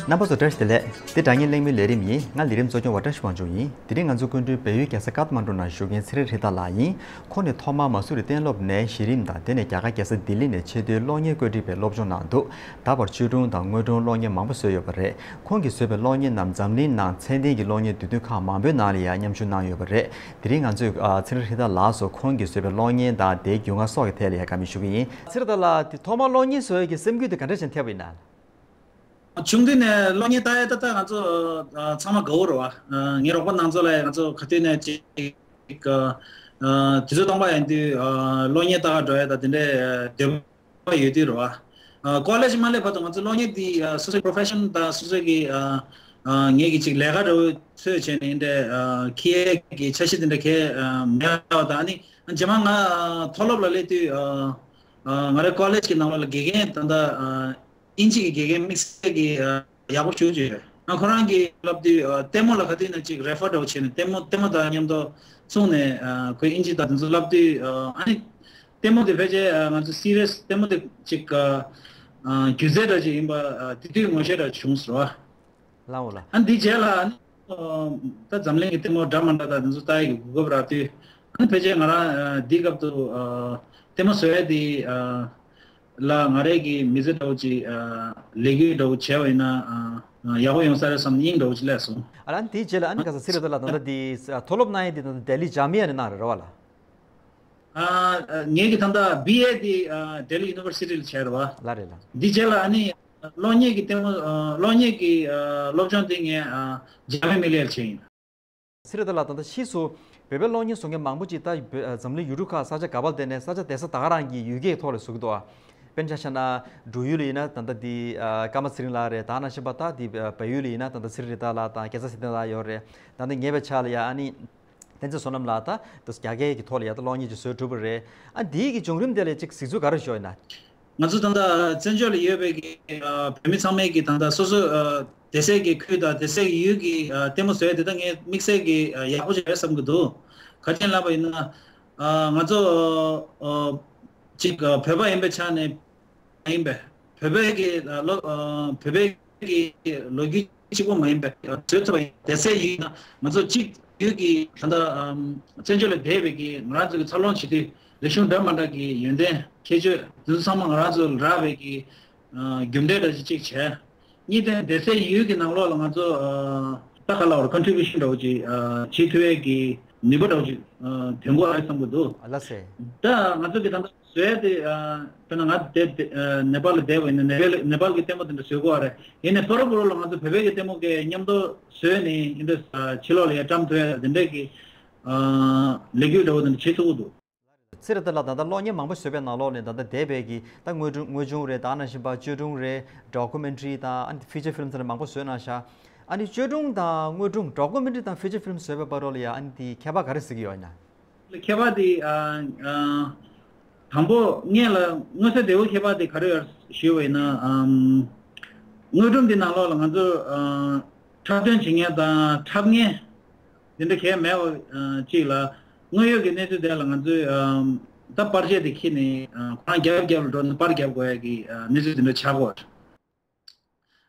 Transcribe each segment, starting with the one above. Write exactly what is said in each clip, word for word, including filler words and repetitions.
རྣམ་པ་ཚོ་བཀྲ་ཤིས་བདེ་ལེགས། འདི་དྲ་བརྙན་གླེང་མོལ་ལས་རིམ་ཡིན། ང་ལས་རིམ་གཙོ་སྐྱོང་བ་བཀྲ་ཤིས་དབང་ཕྱུག་ཡིན། དེ་རིང་ང་ཚོའི་སྐུ་མགྲོན་བལ་ཡུལ་རྒྱལ་ས་ཀཏ་མན་གྲུ་ནང་བཞུགས་མཁན་ཚེ་རིང་རི་དྭགས་ལགས་ཡིན། ཁོང་ནི་ཐོག་མར་མ་སུ་རི་གཏན་སློབ་ནས་གཞི་རིམ་དང་དེ་ནས་རྒྱ་གར་རྒྱལ་ས་ལྡི་ལི་ནས་ཆེས་མཐོའི་གློག་བརྙན་བཀོད་སྒྲིག་པའི་སློབ་སྦྱོང་གནང་འདུག་ད་བར་ཆོས་སྒྲུང་དང་དངོས་སྒྲུང་གློག་བརྙན་མང་པོ་བཟོས་ཡོད་པ་རེད། ཁོང་གིས་བཟོས་པའི་གློག་བརྙན་རྣམས་འཛམ་གླིང་ནང་ཚད་ལྡན་གྱི་གློག་བརྙན་དུས་སྟོན་ཁག་མང་པོའི་ནང་ལ་ཡང་མཉམ་ཞུགས་གནང་ཡོད་པ་རེད། དེ་རིང་ང་ཚོས་ཨ་ཚེ་རིང་རི་དྭགས་ལགས་སུ་ཁོང་གིས་བཟོས་པའི་གློག་བརྙན་དང་དེའི་རྒྱུས་མངའ་སོགས་ཀྱི་ཐད་ལ་ཡང་བཀའ་མོལ་ཞུ་གི་ཡིན། ཚེ་རིང་རི་དྭགས་ལགས། དེ་ཐོག་མར་གློག་བརྙན་བཟོ་ཡས་ཀྱི་སེམས་འགུལ་དེ་ག་འདྲ་ཞིག་ཐེབས་པ་ཡིན་ན། ཆུང་དུས་ནས་གློག་བརྙན་ལྟ་ཡས་ད་ལྟ་ང་ཚོ་ཨ་ཚང་མ་དགའ་བོ་རེད་བ། ཨ་ངའི་རོགས་པ་ནང་ཚོ་ལ་ཡང་ང་ཚོ་ག་དུས་ནས་ཅིག་ཨ་དུས་ཚོད་སྟོང་པ་ཡིན་དུས་ཨ་གློག་བརྙན་ལྟ་ག་འགྲོ་ཡས་ད་དེ་འདྲའི་ཨ་འདོད་པ་ཡོད་དུས་རེད་བ། ཨ་ཀོ་ལེཇ་མ་སླེབས་བར་དུ་ང་ཚོ་གློག་བརྙན་འདི་ཨ་སོ་སོའི་པོ་རོ་ཕེ་ཤོན་དང་སོ་སོའི་གི་ཨ་ཨ་ངེད་ཀྱི་ཅིག་ལས་ཀ་འདྲ་བོ་ཚོད་བྱས་ནས་འདྲ་ཨ་འཁྱེར་ཡས་ཀྱི་འཆར་གཞི་དེ་འདྲ་གས་ཨ་མེད་པ་དང་། ཨ་ནི་རྗེས་མ་ང་ཨ་མཐོ་སློབ་ལ་སླེབས་དུས་ཨ་ཨ་ང་རའི་ཀོ་ལེཇ་གི་ནང་ལོགས་ལ་དགེ་རྒན་ད་ལྟ་ཨ་དབྱིན་ཇི་གི་དགེ་རྒན་དམིགས་བསལ་གྱི་ཨ་ཡག་པོ་ཞེ་པོ་ཅིག་ཡོད། ང་ཁོ་རང་གིས་ལབ་དུས་ཨ་ལྟད་མོ་ལ་ག་དུས་ནས་ཅིག་རེ་ཕར་འདྲ་བོ་བྱས་ནས་ལྟད་མོ་ལྟད་མོ་དང་མཉམ་དུ་མཚུངས་ནས་ཨ་ཁོས་དབྱིན་ཇི་དང་དེ་ཚོ་ལབ་དུས་ཨ་ཨ་ནི་ལྟད་མོ་དེ་ཕལ་ཆེར་ཨ་ང་ཚོ་སི་རི་ཡས་ལྟད་མོ་དེ་ཅིག་ཨ་སྒྱུ་རྩལ་འདྲ་ཅིག་ཡིན་པ་ཨ་དེ་དུས་ངོ་ཤེས་འདྲ་བྱུང་སོང་བ། ལའོ་ལ། ཨ་འདི་རྗེས་ལ་ཨ་ནི་ཨ་ད་འཛམ་གླིང་གི་ལྟད་མོ་འདྲ་མ་འདྲ་དང་དེ་ཚོ་ལྟ་ཡས་ཀྱི་གོ་སྐབས་རག་དུས། ཨ་ནི་ཕལ་ཆེར་ང་རང་ཨ་འདི་སྐབས་དུ་ཨ་ལྟད་མོ་བཟོ་ཡས་དེ་ཨ་ལ་ང་རའི་གི་མི་ཚེ་འདྲ་བོ་ཅིག་ཨ་ལས་འགུལ་འདྲ་བོ་བྱས་པ་ཡིན་ན་ཨ་ཡག་པོ་ཡོང་ས་རེད་བསམ་སྙིང་འདྲ་བོ་ཅིག་སླེབས་སོང་། ཨ་ལ་ཨ་ནི་དེའི་རྗེས་ལ་ཨ་ནི་ག་ས་ཚེ་རི་དྭགས་ལགས་ད་ལྟ་དེ་ཨ་མཐོ་སློབ་གནང་ཡས་དེ་ད་ལྟ་ལྡི་ལི་ཇཱ་མི་ཡ་ནས་གནང་རེད་ར་བ་ལ། ཨ་ངེད་ཀྱི་ད་ལྟ་བི་ཨེ་དེ་ཨ་ལྡི་ལི་ཡུ་ནི་ཝར་སི་ཊི་ལ་བྱས་རེད་བ། ལ་རེད་ལ། འདི་རྗེས་ལ་ཨ་ནི་གློག་བརྙན་གྱི་ལྟད་མོ་ཨ་གློག་བརྙན་གྱི་ཨ་སློབ་སྦྱོང་དེ་ངས་ཨ་ཇཱ་མི་མི་ལི་ཡ་ལ་བྱས་ཡིན། ཚེ་རི་དྭགས་ལགས་ད་ལྟ་ཕྱིས་སུ་བོད་པའི་གློག་བརྙན་བཟོ་མཁན་མང་པོ་ཅིག་ད་བོད་ཨ་འཛམ་གླིང་ཡུལ་གྲུ་ཁག་ས་ཆ་ག་པར་བསྡད་ནས་ས་ཆ་བསྡད་ས་ད་ག་རང་གི་ཡུལ་སྐད་ཐོག་ལ་བཟོ་གི་འདུག་ཨ། དཔེར་ན་ཆ་བཞག་ན་འབྲུག་ཡུལ་ལ་ཡིན་ན་ད་ལྟ་འདི་ཨ་ཀརྨ་ཚེ་རིང་ལགས་རེད། ད་ནང་བཞིན་པ་ད་འདི་ཨ་བལ་ཡུལ་ལ་ཡིན་ན་ད་ལྟ་ཚེ་རི་དྭགས་ལགས་དང་སྐལ་བཟང་ཚེ་བརྟན་ལགས་ཡོད་རེད། ད་ལྟ་ཉེ་བའི་ཆར་ལ་ཡ་ཨ་ནི་བསྟན་འཛིན་བསོད་ནམས་ལགས་ད་ལྟ་རྒྱ་སྐད་ཀྱི་ཐོག་ལ་ཡ་ད་གློག་བརྙན་ཅིག་བཟོས་གྲུབ་པ་རེད། ཨ་འདིའི་གི་བྱུང་རིམ་དེ་ལ་ཅིག་གཟིགས་ཚུལ་ག་རེ་ཞུ་ཡོད་ན། ང་ཚོ་ད་ལྟ་བཙན་བྱོལ་ལ་ཡོད་པའི་གི་ཨ་བོད་མི་ཚང་མས་གི་ད་ལྟ་སོ་སོ་ཨ་སྡོད་སའི་གི་ཁུལ་དང་སྡོད་སའི་གི་ཡུལ་གི་ཨ་ལྟད་མོ་བཟོ་ཡ་དེ་ད་ངས་དམིགས་བསལ་གི་ཨ་ཡག་པོ་ཅིག་རེད་བསམ་གི་འདུག་ག་རེ་ལབ་པ་ཡིན་ན་ཨ་ང་ཚོ་ཨ་ཅིག་ཨ་བོད་པ་ཡིན་པའི་ཆ་ནས་མ་ཡིན་པས། བོད་པའི་གི་ཨ་ལོ་ཨ་བོད་པའི་གི་ལོ་རྒྱུས་གཅིག་པོ་མ་ཡིན་པས། བཟོ་ཐུབ་པ་ཡིན། སྡོད་སའི་ཡུལ་ན་ང་ཚོ་གཅིག་ཡུལ་གི་ད་ལྟ་ཨམ་བཙན་བྱོལ་ལ་བསྡད་པའི་གི་ང་རང་ཚོ་གི་འཚར་ལོངས་བྱེད་དུས་རིག་གཞུང་འདྲ་མ་འདྲ་གི་ཡོན་ཏན་ཁྱད་ཆོས་དེ་ཚོ་ཚང་མ་ང་རང་ཚོ་ལ་རག་པའི་གི་ཨ་རྒྱུ་འབྲས་འདྲ་ཅིག་ཅིག་བྱས། གཉིས་དེ་སྡོད་སའི་ཡུལ་གི་ནང་ལོགས་ལ་ང་ཚོ་ཨ་ད་ག་ལ་བར་ཀོན་ཊི་བིའུ་ཤན་འདྲ་བོ་ཅིག་ཨ་བྱེད་ཐུབ་ཡས་གི་ནུས་པ་འདྲ་བོ་ཅིག་ཨ་ཐོན་གོ་ཨ་བསམ་གི་འདུག་ཨ་ལ་སེ། ད་ང་ཚོ་གི་ད་ལྟ་བཟོ་ཡ་དེ་ཨ་དཔེར་ན་ང་དེ་དེ་ཨ་ནེ་པཱལ་ལ་བསྡད་པ་ཡིན་ན་ནེ་པཱལ་ནེ་པཱལ་གི་ལྟད་མོ་དེ་འདྲ་བཟོ་གོ་ཨ་རེད། ཡིན་ནའི་ཕ་རུ་གུ་རུ་ལ་ང་ཚོ་བོད་པའི་གི་ལྟད་མོ་གི་མཉམ་དུ་བཟོས་ནས་ཡིན་འདྲ་ཨ་ཕྱི་ལོགས་ལ་ཡ་བཀྲམ་ཐུབ་ཡ་དེ་འདྲའི་གི་ཨ་ལས་འགུལ་འདྲ་བོ་དེ་འདྲ་བྱེད་ཐུབ་ཀྱི་འདུག་ཚེ་རིང་རི་དྭགས་ལགས་ད་ལྟ་གློག་བརྙན་མང་པོ་བཟོས་པའི་ནང་ལོགས་ནས་ད་ལྟ་འདས་པའི་གི་ད་དངོས་སྒྲུང་དངོས་བྱུང་རེད། ད་ནང་བཞིན་པ་བཅོས་སྒྲུང་རེད། ཌོ་ཀུ་མེན་ཊ་རི་དང་ཨ་ནི་ཕི་ཅར་ཕི་ལམ་ཚོ་ནས་མང་པོ་བཟོས་གནང་ཤག་ཨ་ནི་བཅོས་སྒྲུང་དང་དངོས་སྒྲུང་ཌོ་ཀུ་མེན་ཊ་རི་དང་ཕི་ཅར་ཕི་ལམ་བཟོས་པའི་བར་རོ་ལ་ཡ་ཨ་ནི་དེའི་ཁྱད་པར་ག་རེ་གཟིགས་ཀྱི་ཡོད་ན། ཁྱད་པར་དེ་ཨ་ཨ་དང་པོ་སྔོན་ལ་མངོན་གསལ་དོད་པོ་ཁྱད་པར་དེ་ག་རེ་ཡོད་ཞུས་པ་ཡིན་ན་ཨམ་དངོས་སྒྲུང་འདི་ནང་ལོགས་ལ་ང་ཚོ་ཨ་འཁྲབ་སྟོན་བྱེད་མཁན་དང་འཁྲབ་མཁན་འདི་འདྲ་གས་མེད་པ་ཨ་གཅིག་ལ། དངོས་ཡོད་ཀྱི་གནས་ཚུལ་དེ་ལ་ང་ཚོས་ཨམ་ད་པར་ཆས་དེ་འཁྱེར་ནས་ཨ་ཁོ་རང་རྒྱབ་རྒྱབ་ལ་འགྲོ་ནས་པར་རྒྱབ་དགོས་ཡ་གི་ཨ་གནས་ཚུལ་དེ་འདྲ་ཆགས་ཀྱི་ཡོད་རེད།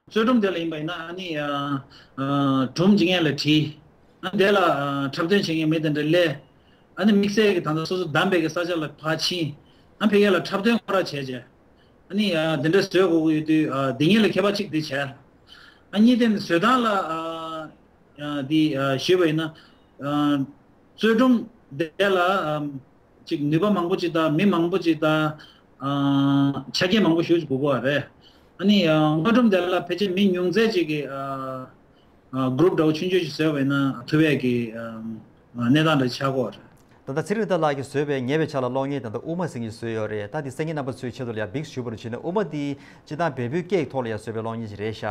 བཅོས་སྒྲུང་དེ་ལ་ཡིན་པ་ཡིན་ན་ཨ་ནི་ཨ་ཨ་སྒྲུང་བྱེད་མཁན་ལ་བྲིས། ཨ་དེ་ལ་ཨ་འཁྲབ་སྟོན་བྱེད་མཁན་མི་དེ་འདྲ་སླེབས། ཨ་ནི་དམིགས་བསལ་གྱི་ད་ལྟ་སོ་སོ་བདམས་པའི་གི་ས་ཆ་ལ་ཕར་ཕྱིན། ཨ་ཕ་གི་ལ་འཁྲབ་སྟོན་ཁོ་རང་བྱས་རྗེས། ཨ་ནི་ཨ་དེ་འདྲ་བཟོས་དགོས་ཀྱི་ཡོད་དུས་ཨ་དེ་གཉིས་ལ་ཁྱད་པར་གཅིག་དེ་བྱས། ཨ་གཉིས་དེ་ནི་བཟོ་སྟངས་ལ་ཨ་ཨ་དེ་ཨ་ཞུས་པ་ཡིན་ན་ཨ་བཅོས་སྒྲུང་དེ་ལ་ཨ་ཅིག་ནུས་པ་མང་པོ་ཅིག་དང་མི་མང་པོ་ཅིག་དང་ཨ་ཆ་རྐྱེན་མང་པོ་ཞེ་པོ་ཅིག་དགོས་ཀྱི་ཡོད་རེད། ཨ་ནི་ཨ་དངོས་སྒྲུང་དེ་ལ་ཕལ་ཆེར་མི་ཉུང་ཙམ་ཅིག་གིས་ཨ་ཨ་གུ་རུབ་འདྲ་བོ་ཆུང་ཆུང་ཞིག་བཟོས་པ་ཡིན་ན་ཐུབ་ཡས་ཀྱི་ཨ་གནས་སྟངས་འདྲ་ཆགས་ཀྱི་ཡོད་རེད། ད་ལྟ་ཚེ་རིང་རི་དྭགས་ལགས་ཀྱིས་བཟོས་པའི་ཉེ་བའི་ཆར་ལ་གློག་བརྙན་ད་ལྟ་དབུ་མ་ཟེར་མཁན་ཞིག་བཟོས་ཡོད་རེད། ད་འདི་གསན་མཁན་རྣམ་པ་ཚོའི་ཆེད་དུ་ལ་ཡང་བིག་ཞུས་པ་རུ་བྱས་ན་དབུ་མ་འདི་སྤྱིར་བཏང་བལ་པོའི་སྐད་ཀྱི་ཐོག་ལ་ཡང་བཟོས་པའི་གློག་བརྙན་ཞིག་རེད་ཤག་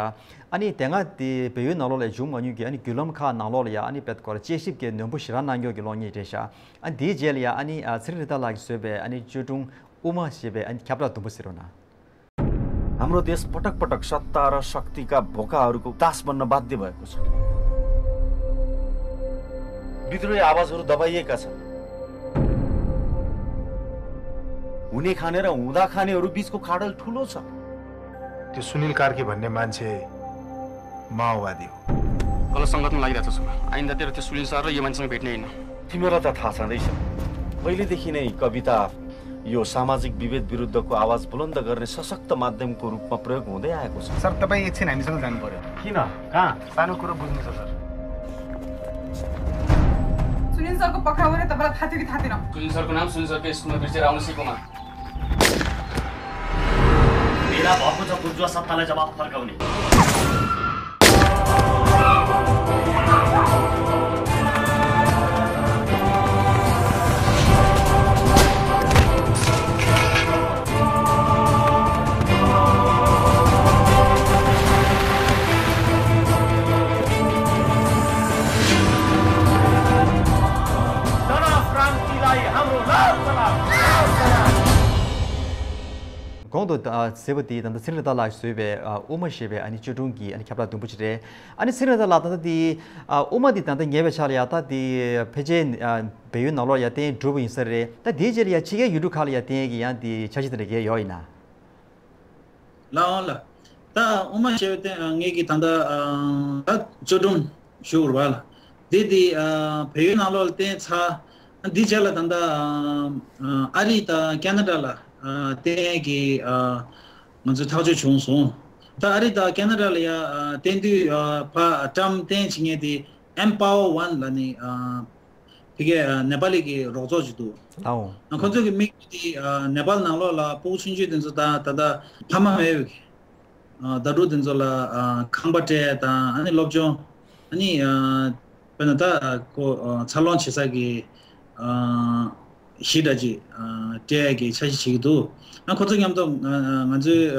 ཨ་ནི་དེ་སྔ་དེ་བལ་ཡུལ་ནང་ལོགས་ལ་བྱུང་མ་མྱོང་གི་ཨ་ནི་བརྒྱུད་ལམ་ཁག་ནང་ལོགས་ལ་ཡང་ཨ་ནི་བལ་སྐོར་དཔྱད་ཞིབ་ཀྱི་ནན་པོ་ཞེ་དྲག་གནང་མྱོང་གི་གློག་བརྙན་རེད་ཤག་ཨ་ནི་དེའི་རྗེས་ལ་ཡང་ཨ་ནི་ཨ་ཚེ་རིང་རི་དྭགས་ལགས་ཀྱིས་བཟོས་པའི་ཨ་ནི་བཅོས་སྒྲུང་དབུ་མ་ཞེས་པའི་ཨ་ནི་ཁྱབ་བསྒྲགས་दु म्बो सिरोना। हाम्रो देश पटक पटक सत्ता र शक्तिका भोकाहरूको दास बन्न बाध्य भएको छ। विद्रोही आवाजहरू दबाइएका छन्। हुने खाने र हुँदा खानेहरू बीचको खाडल ठूलो छ। त्यो सुनिल कार्की भन्ने मान्छे माओवादी हो। गलत संगत में लागिरहेको छ। आइन्दातिर त्यो सुनिल सर र यो मान्छेसँग भेट्ने होइन। तिमीलाई त थाहा छँदैछ, पहिलेदेखि नै कविता यो सामाजिक विभेद विरुद्धको आवाज बुलन्द गर्ने सशक्त माध्यमको रूपमा प्रयोग हुँदै आएको छ। सर, तपाईँ एकछिन हामीसँग जानु पर्‍यो। किन? कहाँ? सानो कुरो बुझ्नु छ, सर। सुनिल सरको पक्राउ गरेर तपाईँलाई थाहा थियो कि थाहा थिएन? सुनिल सरको नाम सुनिल सरको स्कुलमा बिर्सेर आउनु सिकोमा। बेला भएको छ बुर्जुवा सत्तालाई जवाफ फर्काउने। གོང་དུ་ཨ་ཟེར་བ་དེ་ད་ལྟ་ཚེ་རིང་ལྷ་དར་ལགས་ཀྱིས་བཟོས་པའི་ཨ་དབུ་མ་ཞེས་པའི་ཨ་ནི་བཅོས་སྒྲུང་གི་ཨ་ནི་ཁྱབ་བསྒྲགས་བདུན་པོ་ཅིག་རེད། ཨ་ནི་ཚེ་རིང་ལྷ་དར་ལགས་ད་ལྟ་དེ་ཨ་དབུ་མ་དེ་ད་ལྟ་ཉེ་བའི་ཆར་ལ་ཡ་ད་དེ་ཕལ་ཆེར་ཨ་བལ་ཡུལ་ནང་ལོགས་ཡ་བསྟན་གྲུབ་པ་ཡིན་ས་རེད། ད་དེའི་རྗེས་ལ་ཡ་ཕྱི་རྒྱལ་ཡུལ་གྲུ་ཁག་ལ་ཡ་བསྟན་གྱི་ཡང་དེ་འཆར་གཞི་དེ་འདྲ་གས་ཡོད་ཡིན་ན། ལགས་འོང་ལགས། ད་དབུ་མ་ཞེས་པའི་སྟེང་ངེད་ཀྱིས་ད་ལྟ་ད་བཅོས་སྒྲུང་ཞུ་དགོས་རེད་པ་ལགས། འདི་འདི་བལ་ཡུལ་ནང་ལོགས་ལ་བསྟན་ཚར། འདི་རྗེས་ལ་ད་ལྟ་ཨ་རི་དང་ཁེ་ན་ཌ་ལ་བསྟན་གྱི་ང་ཚོས་ཐག་གཅོད་བྱུང་སོང་། ད་ཨ་རི་དང་ཁེ་ན་ཌ་ལ་ཡ་བསྟན་དུས་ཕ་བཀྲམ་བསྟན་བྱེད་མཁན་དེ་Empower One ལབ་ནི་ཕ་གི་ནེ་པ་ལི་གི་རོགས་ཚོགས་ཅིག་འདུག་ལགས་འོང་། ཁོ་ཚོ་གི་དམིགས་ཡུལ་དེ་ནེ་པ་ལི་ནང་ལོགས་ལ་ཕྲུ་གུ་ཆུང་ཆུང་དེ་ཚོ་དང་ད་ལྟ་ཕ་མ་མེད་པའི་ཟླ་ཕྲུག་དེ་ཚོ་ལ་ཁང་པ་སྤྲད་དང་ཨ་ནི་སློབ་སྦྱོང་ཨ་ནི་དཔེར་ན་ད་ཁོ་འཚར་ལོངས་བྱེད་ས་གི་གཞི་འདྲ་ཅིག་སྤྲད་ཡ་གི་འཆར་གཞི་བྱེད་ཀྱི་འདུག་ཨ་ཁོ་ཚོ་མཉམ་དུ་ང་ཚོའི་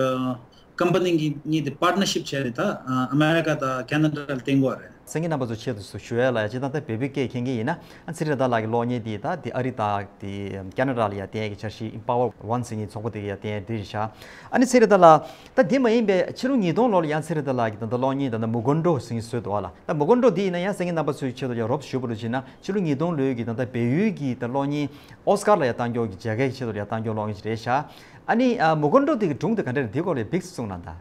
ཀམ་པ་ནི་གཉིས་དེ་པར་ཊ་ནར་ཤིབ་བྱས་རེད། ད་ཨ་མེ་རི་ཀ་དང་ཁེ་ན་ཌ་ལ་བསྟན་གྱི་ཡོད་རེད། གསན་མཁན་རྣམ་པ་ཚོ་ཆེད་དུ་ཞུ་ཡ་ལ་ཡ་སྤྱིར་བཏང་ད་བལ་པོའི་སྐད་མཁྱེན་མཁན་ཡིན་ན་ཨ་ཚེ་རིང་ལྷ་དར་ལགས་ཀྱི་གློག་བརྙན་དེ་ད་དེ་ཨ་རི་དང་དེ་ཁེ་ན་ཌ་ལ་ཡ་བསྟན་ཡ་གི་འཆར་གཞི་Empower One ཟེར་མཁན་ཚོགས་པ་དེ་གི་ཡ་བསྟན་ཡ་དེ་རེད་ཤག་ཨ་ནི་ཚེ་རིང་ལྷ་དར་ལགས་ད་དེ་མ་ཡིན་པའི་ཕྱི་ལོ་ཉིས་སྟོང་ལོ་ལ་ཡང་ཚེ་རིང་ལྷ་དར་ལགས་ཀྱི་ད་ལྟ་གློག་བརྙན་ད་ལྟ་མུ་གུན་ཌོ་ཟེར་མཁན་བཟོས་འདུག་ཨ་ལགས། ད་མུ་གུན་ཌོ་འདི་ཡིན་ན་ཡང་གསན་མཁན་རྣམ་པ་ཚོའི་ཆེད་དུ་ཡང་རོབ་ཞུ་བ་ལ་བྱས་ན་ཕྱི་ལོ་ཉིས་སྟོང་ལོའི་གི་ད་ལྟ་བལ་ཡུལ་གྱི་ད་གློག་བརྙན་ཨོ་སི་ཀར་ལ་ཡང་གཏང་རྒྱུ་གི་མཇལ་ཁའི་ཆེད་དུ་ཡང་གཏང་རྒྱུ་གློག་བརྙན་ཞིག་རེད་ཤག་ཨ་ནི་ཨ་མུ་གུན་ཌོ་འདི་གི་སྒྲུང་དེ་ག་འདྲ་རེད། འདི་སྐོར་ལ་བིག་ཙམ་གསུངས་གནང་དང་།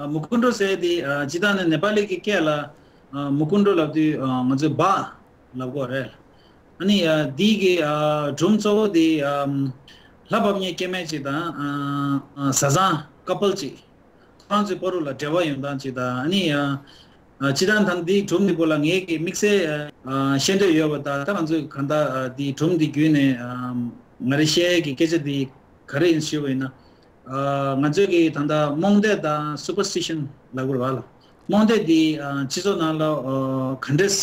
ཨ་མུ་གུན་ཌོ་ཟེར་དེ་ཨ་སྤྱིར་བཏང་ནས་ནེ་པ་ལི་གི་སྐད་ལ་ཨ་མུ་གུན་ཌོ་ལབ་དུས་ཨ་ང་ཚོས་སྦ་ལབ་གོ་རེད། ཨ་ནི་ཨ་འདི་གི་ཨ་སྒྲུང་གཙོ་བོ་དེ་ཨ་ལྷ་བབས་མཁན་སྐྱེ་དམན་ཅིག་དང་ཨ་ཨ་བཟའ་ཚང་ཀ་པལ་ཅིག་ཁོ་རང་ཚོའི་བར་ལ་འབྲེལ་བ་ཡོང་སྟངས་ཅིག་དང་ཨ་ནི་ཨ་ཨ་སྤྱིར་བཏང་ད་འདི་སྒྲུང་འདི་སྐོར་ལ་ངས་ཀྱི་དམིགས་བསལ་ཨ་ཤེས་འདོད་ཡོད་པ་དང་ད་ང་ཚོས་གང་ལྟར་ཨ་འདི་སྒྲུང་འདི་བརྒྱུད་ནས་ཨ་ང་རང་བཤད་ཡས་ཀྱི་སྐད་ཆ་འདི་ག་རེ་ཡིན་ཞུས་པ་ཡིན་ན། ཨ་ང་ཚོས་ཀྱི་ད་ལྟ་རྨོངས་དད་དང་སུ་པར་སི་ཊི་ཤན་ལབ་དགོས་རེད་པ་ལགས། རྨོངས་དད་འདི་ཨ་སྤྱི་ཚོགས་ནང་ལ་ཨ་ག་འདྲས་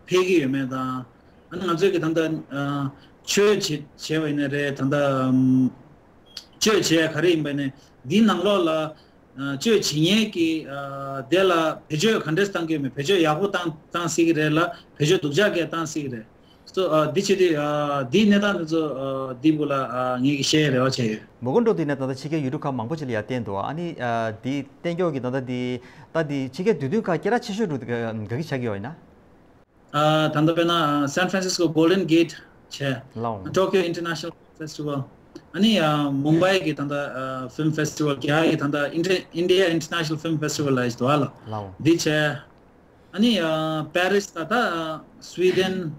འཕེལ་གྱི་ཡོད་མེད་དང་ཨ་ནི་ང་ཚོས་ཀྱི་ད་ལྟ་ཨ་ཆོས་བྱེད་བྱས་པ་ཡིན་ན་རེད། ད་ལྟ་ཨམ་ཆོས་བྱེད་ཡ་ག་རེ་ཡིན་པ་ནས་འདིའི་ནང་ལོགས་ལ་ཨ་ཆོས་བྱེད་མཁན་གྱི་ཨ་དེ་ལ་བེད་སྤྱོད་ག་འདྲས་བཏང་གི་ཡོད་མེད། བེད་སྤྱོད་ཡག་པོ་བཏང་བཏང་སྲིད་ཀྱི་རེད་ལ་བེད་སྤྱོད་སྡུག་ཅག་གས་བཏང་སྲིད་ཀྱི་རེད། སོ་ཨ་འདི་བྱེད་དུས་ཨ་འདིའི་གནས་སྟངས་འདི་ཚོ་ཨ་འདི་སྐོར་ལ་ཨ་ངེད་ཀྱིས་བཤད་ཡ་རེ་བ་བྱས་ཡོད། མུ་གུན་ཌོ་འདི་ནས་ད་ལྟ་ཕྱི་རྒྱལ་ཡུལ་གྲུ་ཁག་མང་པོ་ཅིག་ལ་ཡང་བསྟན་འདུག་ཨ་ནི་ཨ་འདི་བསྟན་རྒྱུ་གི་ད་ལྟ་འདི་ད་འདི་ཕྱི་རྒྱལ་དུས་སྟོན་ཁག་སྐད་གྲགས་ཆེ་ཤོས་རུ་ག་ག་གི་ཆགས་ཀྱི་ཡོད་ཡིན་ན། ཨ་ད་ལྟ་དཔེར་ན་San Francisco Golden Gate བྱས། ལའོ། Tokyo International Film Festival། ཨ་ནི་ཨ་མུམ་བྷའི་གི་ད་ལྟ་ཨ་Film Festival། རྒྱ་གི་ད་ལྟ་Inter- India International Film Festival ལ་ཡིན་འདུག་ཨ་ལ། ལའོ། འདི་བྱས། ཨ་ནི་ཨ་པེ་རིས་ད་ལྟ་སུའི་ཌེན།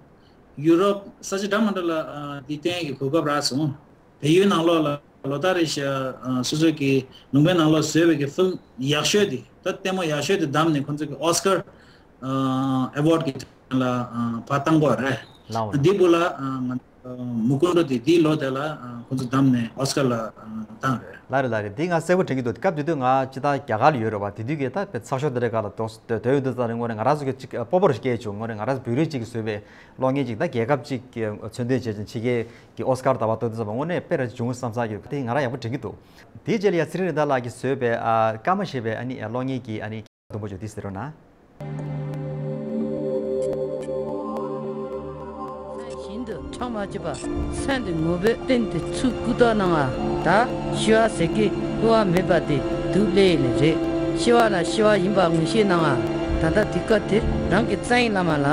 ཡུ་རོབ་ས་ཆ་འདྲ་མི་འདྲ་ལ་ཨ་འདི་བསྟན་གྱི་གོ་སྐབས་རག་སོང་། བལ་ཡུལ་ནང་ལོགས་ལ་ལོ་ལྟར་རེ་བཞིན་ཨ་སོ་སོ་གི་ལུང་པའི་ནང་ལོགས་བཟོས་པའི་གི་ཕིལམ་ཡག་ཤོས་དེ་ད་ལྟད་མོ་ཡག་ཤོས་དེ་བདམས་ནས་ཁོང་ཚོ་གི་ཨོ་སི་ཀར་ཨ་ཨེ་ཝོར་ཌ་གི་ལ་ཨ་ཕར་བཏང་གོ་རེད། ལའོ། འདི་བུ་ལ་ཨ་ང་ཨ་མུ་གུན་ཌོ་དེ་འདིའི་ལོ་དེ་ལ་ཨ་ཁོང་ཚོ་བདམས་ནས་ཨོ་སི་ཀར་ལ་ཨ་བཏང་རེད། ལགས་རེད་ལགས་རེད། འདི་ང་གསལ་པོ་དྲན་གྱི་འདུག་སྐབས་དེ་དུས་ང་ཅི་ད་རྒྱ་གར་ལ་ཡོད་རེད་བ། དེ་དུས་ཀྱི་ད་དཔེ་ཚགས་ཤོག་དེ་འདྲའི་སྒང་ལ་དོ་དོ་དོ་ཡོད་འདུག་ཙང་རེད། དངོས་གནས་ང་རང་ཚོ་གི་ཅིག་སྤོབས་པ་རུ་སྐྱེས་བྱུང་། དངོས་གནས་ང་རང་ཚོ་བོད་རིགས་ཅིག་གིས་བཟོས་པའི་གློག་བརྙན་ཅིག་ད་རྒྱལ་ཁབ་ཅིག་གི་མཚོན་དོན་བྱས་ཅིང་ཕྱི་རྒྱལ་གྱི་ཨོ་སི་ཀར་ཟླ་བ་ཐོབ་དུས་ཙམ་པ་དངོས་གནས་དཔེ་ར་ཅིག་བྱུང་བསམ་ས་ཡོད། དེ་ང་རང་ཡག་པོ་དྲན་གྱི་འདུག་དེའི་རྗེས་ལ་ཡ་ཚེ་རིང་ལྷ་དར་ལགས་ཀྱིས་བཟོས་པའི་ཨ་ཀརྨ་ཞེས་པའི་ཨ་ནི་གློག་བརྙན་གྱི་ཨ་ནི་དུམ་བུ་ཅིག་འདི་ཟེར་རོགས་གནང་། བཞིན་དུ་ཁྲག་མ་བཅད་པ། སེམས་འདི་ངོ་བོས་བརྟན་ཏེ་ཚུར་ཀུན་ཏོག་གནང་ང་། ད་ཞི་བ་ཟེར་མཁན་བསླུ་བ་མེད་པ་དེ་སྡུག་ལས་ནི་རེད། ཞི་བ་ན་ཞི་བ་ཡིན་པ་ངོ་ཤེས་གནང་ང་། ད་ལྟ་དུས་སྐབས་དེར་རང་གི་རྩ་བའི་བླ་མ་ལ་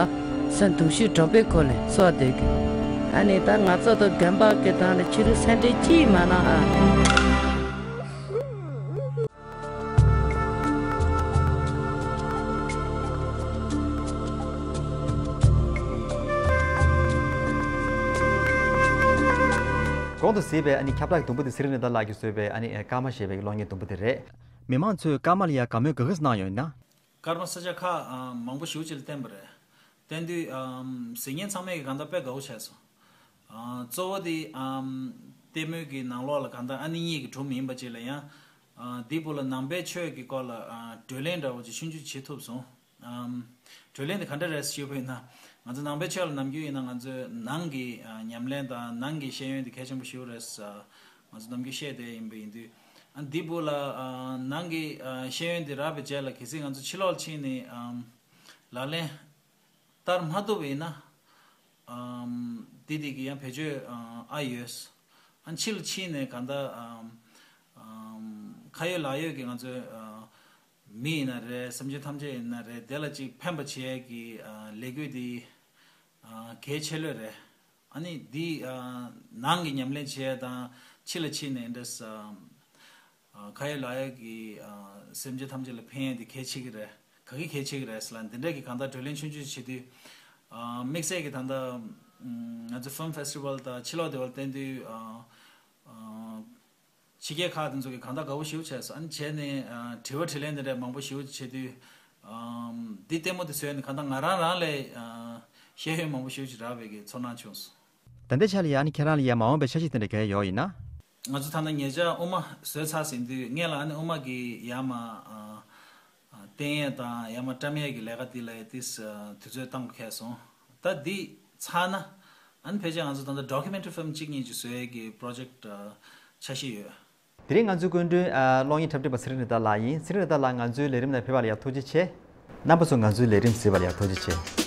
སེམས་གདུང་ཤུགས་དྲག་པོས་འཁོར་ནས་གསོལ་བ་འདེབས་ཀྱི། ཨ་ནི་ད་ང་ཚོ་དང་རྒན་པ་གི་དང་ལ་ཕྱི་རུ་སེམས་ཁྲལ་ཅིས་མ་གནང་ཨ། གོང་དུ་གཟིགས་པའི་ཨ་ནི་ཁྱབ་བསྒྲགས་དུམ་བུ་དེ་ཚེ་རིང་རེ་ད་ལགས་ཀྱིས་བཟོས་པའི་ཨ་ནི་ཀརྨ་ཞེས་པའི་གློག་བརྙན་དུམ་བུ་དེ་རེད། མི་མང་ཚོས་ཀརྨ་ལ་ཡ་དགའ་མོས་ག་གིས་གནང་ཡོད་ན། ཀརྨ་ས་ཆ་ཁག་མང་པོ་ཞེ་པོ་ཅིག་ལ་བསྟན་པ་རེད། བསྟན་དུས་གཟིགས་མཁན་ཚང་མས་ཀྱི་གང་ལྟར་དཔེ་དགའ་བོ་བྱས་སོང་། གཙོ་བོ་དེ་ལྟད་མོའི་གི་ནང་ལོགས་ལ་གང་ལྟར་ཨ་ནི་གཉིས་ཀྱི་སྒྲུང་མིན་པ་ཅིག་ལ་ཡང་། འདི་བུ་ལ་ནང་པའི་ཆོས་ཀྱི་སྐོར་ལ་བགྲོ་གླེང་འདྲ་བོ་ཅིག་ཆུང་ཆུང་བྱེད་ཐུབ་སོང་། བགྲོ་གླེང་དེ་ག་འདྲ་རེད་ཞུས་པ་ཡིན་ན། ང་ཚོ་ནང་པའི་ཆོས་ལ་ནམ་རྒྱུན་ཡིན་ན་ང་ཚོའི་ནང་གི་ཉམས་ལེན་དང་ནང་གི་ཤེས་ཡོན་དེ་གལ་ཆེན་པོ་ཞིག་རེད། ང་ཚོ་ནམ་རྒྱུན་བཤད་བསྡད་ཡིན་པ་ཡིན་དུས། ཨ་འདི་བུ་ལ་ནང་གི་ཤེས་ཡོན་དེ་རག་པའི་རྗེས་ལ་གལ་སྲིད་ང་ཚོ་ཕྱི་ལོགས་ལ་ཕྱིན་ནས་ལག་ལེན་བསྟར་མ་ཐུབ་པ་ཡིན་ན། འདི་དེ་གི་ཡང་བེད་སྤྱོད་ཨ་ཡོད། ཨ་ཕྱི་ལ་ཕྱིན་ནས་གང་ལྟར་ཁ་ཡོད་ལག་ཡོད་ཀྱི་ང་ཚོའི་མི་ཡིན་ན་རེད། སེམས་ཅན་ཐམས་ཅད་ཡིན་ན་རེད། དེ་ལ་ཅིག་ཕན་པ་བྱེད་ཡས་ཀྱི་ལས་འགུལ་འདི་གལ་ཆེ་ལོས་རེད། ཨ་ནི་འདི་ནང་གི་ཉམས་ལེན་བྱེད་ཡས་དང་ཕྱི་ལ་ཕྱིན་ནས་འདྲ་ས། ཁ་ཡོད་ལག་ཡོད་ཀྱི་སེམས་ཅན་ཐམས་ཅད་ལ་ཕན་ཡས་འདི་གལ་ཆེ་གི་རེད། ག་གི་གལ་ཆེ་གི་རེད་ཟེར་ལ་འདི་འདྲ་གི་གང་ལྟར་བགྲོ་གླེང་ཆུང་ཆུང་བྱེད་དུས། དམིགས་བསལ་གྱི་ད་ལྟ་ང་ཚོ་ཕིལམ་ཕེ་སི་ཊི་ཝལ་དང་ཕྱི་ལོགས་དེ་བར་བསྟན་དུས། ཕྱི་རྒྱལ་ཁག་དེ་ཚོ་གི་གང་ལྟར་དགའ་བོ་ཞེ་པོ་བྱས་སོང་། ཨ་ནི་བྱས་ནས་དྲི་བ་དྲིས་ལན་དེ་འདྲ་མང་པོ་ཞེ་པོ་བྱེད་དུས། འདི་ལྟད་མོ་དེ་བཟོས་ནས་གང་ལྟར་ང་རང་རང་ལས་ཤེས་ཡོན་མང་པོ་ཞེ་པོ་ཅིག་རག་པའི་གི་ཚོར་སྣང་བྱུང་སོང་། ད་ལྟའི་ཆ་ལ་ཡ་ཨ་ནི་ཁྱེད་རང་ལ་ཡ་མ་འོངས་པའི་འཆར་གཞི་དེ་འདྲ་ག་ཡོད་ཡིན་ན། ང་ཚོ་ད་ལྟ་ཉེ་ཆར་དབུ་མ་བཟོས་ཚར་ཟིན་དུས་སྔོན་ལ་ཨ་ནི་དབུ་མ་གི་ཡར་མར་བསྟན་ཡས་དང་ཡར་མར་བཀྲམ་ཡས་ཀྱི་ལས་ཀ་འདི་ལ་ཏིས་དུས་ཚོད་བཏང་དགོས་ཁེལ་སོང་། ད་འདི་ཚར་ན་ཨ་ནི་ཕལ་ཆེར་ང་ཚོ་ད་ལྟ་ཌོ་ཀུ་མེན་ཊ་རི་ཕིལམ་གཅིག་གཉིས་ཅིག་བཟོ་ཡས་ཀྱི་པྲོ་ཇེག་ཊི་འཆར་གཞི་ཡོད། དེ་རིང་ང་ཚོའི་སྐུ་མགྲོན་གློག་བརྙན་འཁྲབ་ཁྲིད་པ་ཚེ་རིང་རེ་ད་ལགས་ཡིན། ཚེ་རིང་རེ་ད་ལགས་ང་ཚོའི་ལས་རིམ་ནང་ཕེབས་པ་ལ་ཡ་ཐུགས་རྗེ་ཆེ། རྣམ་པ་ཚོ་ང་ཚོའི་ལས་རིམ་གཟིགས་པ་ལ་ཡ་ཐུགས་རྗེ་ཆེ།